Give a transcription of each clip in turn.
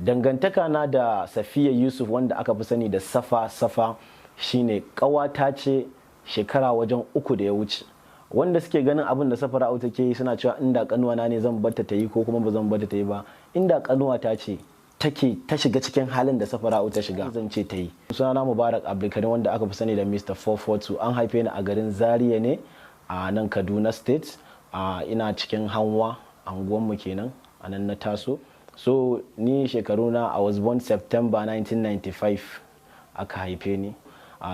Dangantaka na da Safiya Yusuf, wanda aka fi sani da Safa Safa, shine ƙawata ce shekara wajen 3 da ya wuce. Wanda suke ganin abin da Safara'u take yi suna cewa inda kanuwana ne zan barta ta yi ko kuma ba zan barta ta yi ba. Inda kanuwata ce take ta shiga cikin halin da Safara'u ta shiga, zan ce ta yi. Sunana Mubarak Abdulkarim, wanda aka fi sani da Mr 442. An haife ni a garin Zaria ne a nan Kaduna State. Ina cikin Hanwa, anguwanmu kenan, a nan na taso. So ni shekaru na, I was born September 1995 aka haife ni.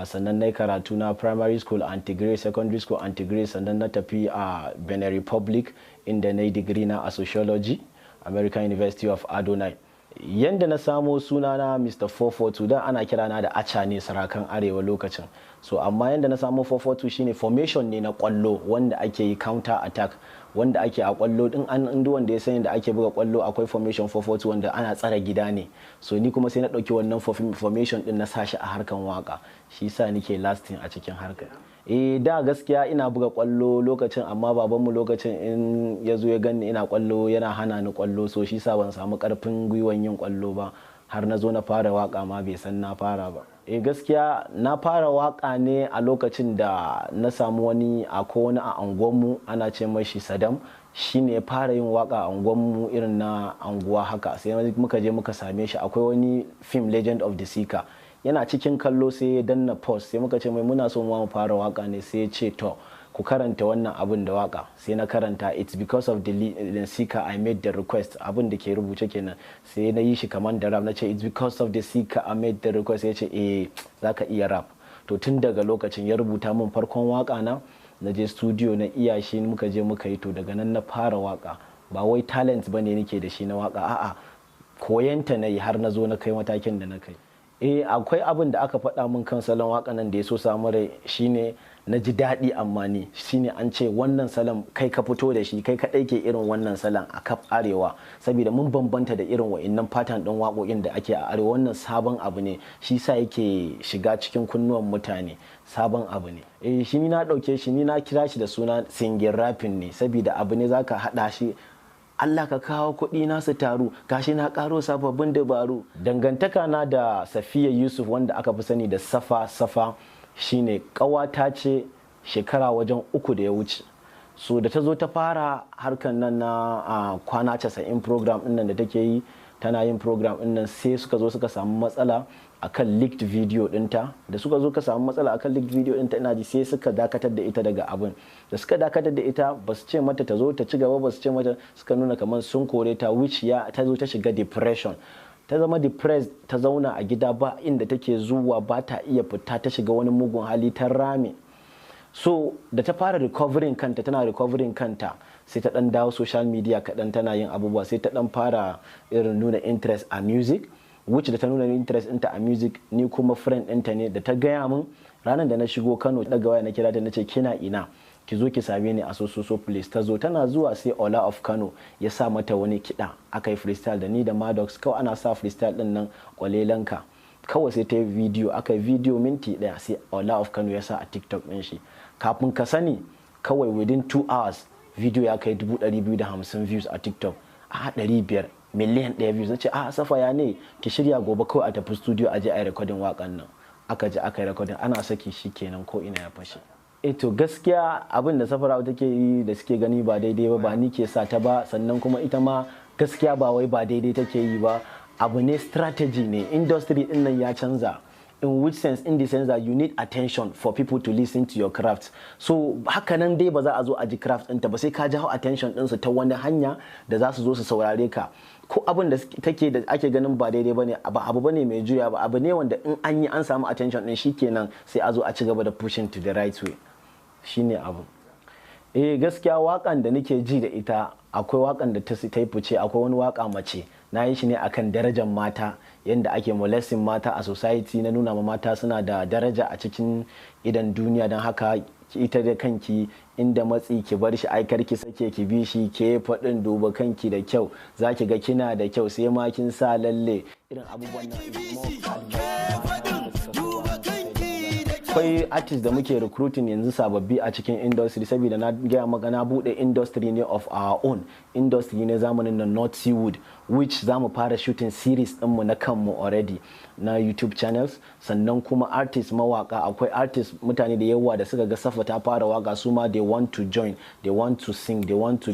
Sannan na yi karatu na primary school Antigray, secondary school Antigray, sannan na tafi a Benin Republic, inda na yi digiri na a sociology, American University of Adonai. Yanda na samo sunana Mr 442, dan ana kirana da Acha ne, Sarakan Arewa lokacin. So amma yanda na samo 442 shine formation ne na kwallo wanda ake yi, counter attack wanda ake a kwallo din. An duk wanda ya san yadda ake buga kwallo, akwai formation 442 wanda ana tsara gida ne. So ni kuma sai na dauki wannan formation din na sashi a harkan waka, shi yasa nike lasting a cikin harkar. Eh, da gaskiya ina buga kwallo lokacin, amma babanmu lokacin in ya zo ya ganni ina kwallo yana hana ni kwallo. So shi sa ban samu karfin gwiwan yin kwallo ba har na zo na fara waka ma bai san na fara ba. Eh, gaskiya na fara waka ne a lokacin da na samu wani, a wani a anguwanmu ana ce mashi Sadam. Shi ne ya fara yin waka a anguwanmu, irin na anguwa haka. Sai muka je muka same shi, akwai wani film, Legend of the Seeker, yana cikin kallo sai ya danna pause. Sai muka ce mai muna so mu fara waka ne. Sai ya ce, "To, ku karanta wannan abin da waka." Sai na karanta, "It's because of the seeker I made the request." Abin da ke rubuce kenan. Sai na yi shi kamar da rap, na ce, "It's because of the seeker I made the request." Ya ce, "Eh, zaka iya rap." To tun daga lokacin ya rubuta min farkon waka na, na je studio na iya shi, muka je muka yi. To daga nan na fara waka. Ba wai talent bane nake da shi na waka, a'a, koyanta na yi har na zo na kai matakin da na kai. Eh, akwai abin da aka faɗa min kan salon waka nan da ya so samu rai, shine na ji daɗi, amma ni shine an ce wannan salon kai ka fito da shi, kai kaɗai ke irin wannan salon a kaf Arewa, saboda mun bambanta da irin wa'innan pattern ɗin waƙoƙin da ake a Arewa. Wannan sabon abu ne, shi sa yake shiga cikin kunnuwan mutane, sabon abu ne. Eh, shi ni na ɗauke shi, ni na kira shi da suna singing rapping ne, saboda abu ne zaka haɗa shi. Allah ka kawo kuɗi na su taru, gashi na ƙaro sababbin dabaru. Dangantaka na da Safiya Yusuf, wanda aka fi sani da Safa Safa, shine ƙawata ce shekara wajen 3 da ya wuce. So da ta zo ta fara harkan nan na kwana 90 program ɗin nan da take yi, tana yin program ɗin nan, sai suka zo suka samu matsala akan leaked video ɗinta. Da suka zo ka samu matsala akan leaked video ɗinta, ina ji sai suka dakatar da ita daga abin. Da suka dakatar da ita, ba su ce mata ta zo ta ci gaba ba, su ce mata, suka nuna kamar sun kore ta, which ya ta zo ta shiga depression, ta zama depressed, ta zauna a gida, ba inda take zuwa, ba ta iya fita, ta shiga wani mugun hali, ta rame. So da ta fara recovering kanta, tana recovering kanta, sai ta dan dawo social media kaɗan, tana yin abubuwa, sai ta dan fara irin nuna interest a music, which da ta nuna interest ɗinta a music, ni kuma friend ɗinta ne. Da ta gaya min, ranar da na shigo Kano, daga waya na kira ta, na ce, "Kina ina? Ki zo ki same ni a so so so place." Ta zo, tana zuwa sai Ola of Kano ya sa mata wani kiɗa, aka yi freestyle da ni da Maddox. Kawai ana sa freestyle ɗin nan, kwalelanka, kawai sai ta yi video, aka yi video minti 1, sai Ola of Kano ya sa a TikTok ɗin shi. Kafin ka sani, kawai within 2 hours video ya kai 250,000 views a TikTok, a 500, miliyan 1 views. Na ce, "A Safa, ya ne? Ki shirya gobe kawai a tafi studio a je a yi recording wakan nan." Aka je aka yi recording, ana saki shi kenan ko ina ya fashe. Eh, to gaskiya abin da Safara'u take yi da suke gani ba daidai ba, ba ni ke sa ta ba. Sannan kuma ita ma gaskiya ba wai ba daidai take yi ba, abu ne strategy ne. Industry din nan ya canza. In which sense? In the sense that you need attention for people to listen to your craft. So haka nan dai ba za a zo a ji craft ɗinta ba sai ka jawo attention ɗinsu ta wani hanya da za su zo su saurare ka. Ko abin da take da ake ganin ba daidai bane ba, abu bane mai juya ba, abu ne wanda in an yi an samu attention ɗin, shikenan sai a zo a ci gaba da pushing to the right way. Shine abu. Eh, gaskiya wakan da nake ji da ita, akwai wakan da ta yi fice. Akwai wani waka mace, na yi shi ne akan darajar mata, yadda ake molesting mata a society. Na nuna ma mata suna da daraja a cikin idan duniya, don haka ita da kanki inda matsi ki bar shi, aikar ki sake ki bi shi, ke faɗin duba kanki da kyau, za ki ga kina da kyau sai ma kin sa lalle, irin abubuwan nan. Akwai artist da muke recruiting yanzu sababbi a cikin industry, saboda na gaya maka na bude industry ne of our own, industry ne zamanin na Nollywood, which za mu fara shooting series ɗinmu na kanmu already na YouTube channels. Sannan kuma artist, mawaka, akwai artist, mutane da yawa da suka ga Safa ta fara waka, su ma they want to join, they want to sing, they want to